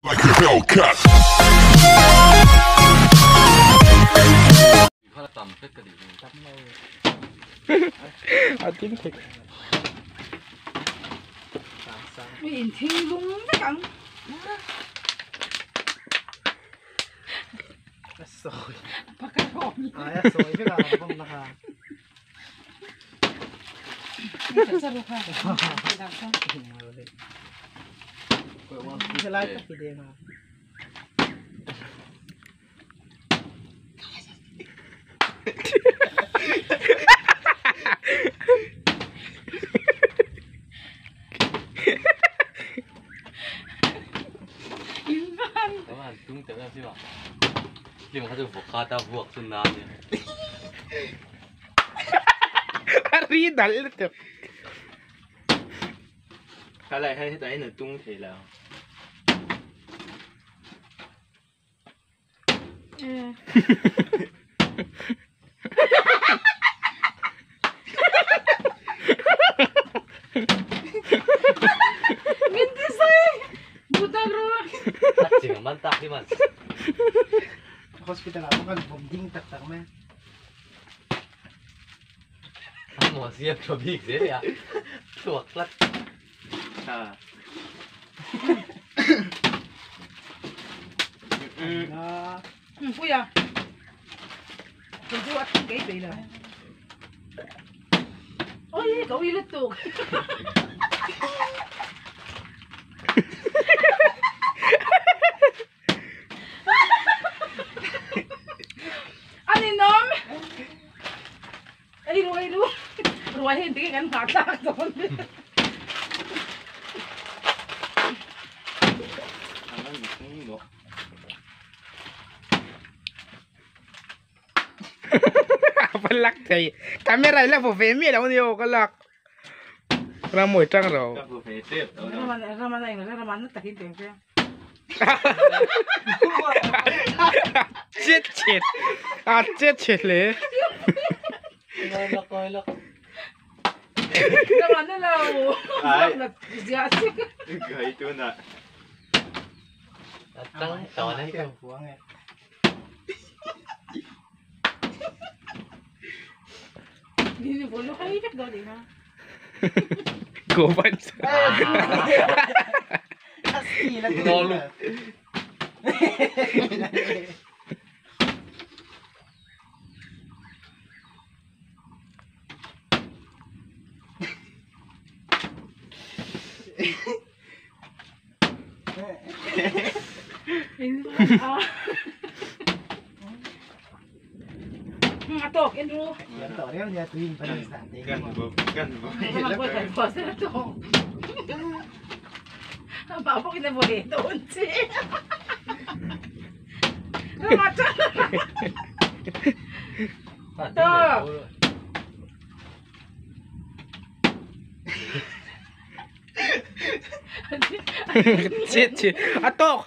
Like a Hellcat. A ding thei. Mi in thing lung vek ang. A sawi. Paka rawm. Ai a sawi vek a bawm na kha. Helai tak hi deng a. A ri dal lutuk. Helai hian hetah hian a tung thei lo. Min ti sawi butak ru. Hospital ah pawh kan vawm ding tak tak mai a. Puia kei chu a thing kei peih lo. Oi ka ui lutuk. A ninawm. Ei ru ei ru ruai hi engtin nge kan nghah thlak dawn A va lak thei camera i la vu ve miah lo ania aw ka lak Ramawii tang ro. Ka vu ve tep tawh lo. Ramana eng Ramana takin teng che. Chet chet a chet chhe hle. Govan Chet chhe a tawk.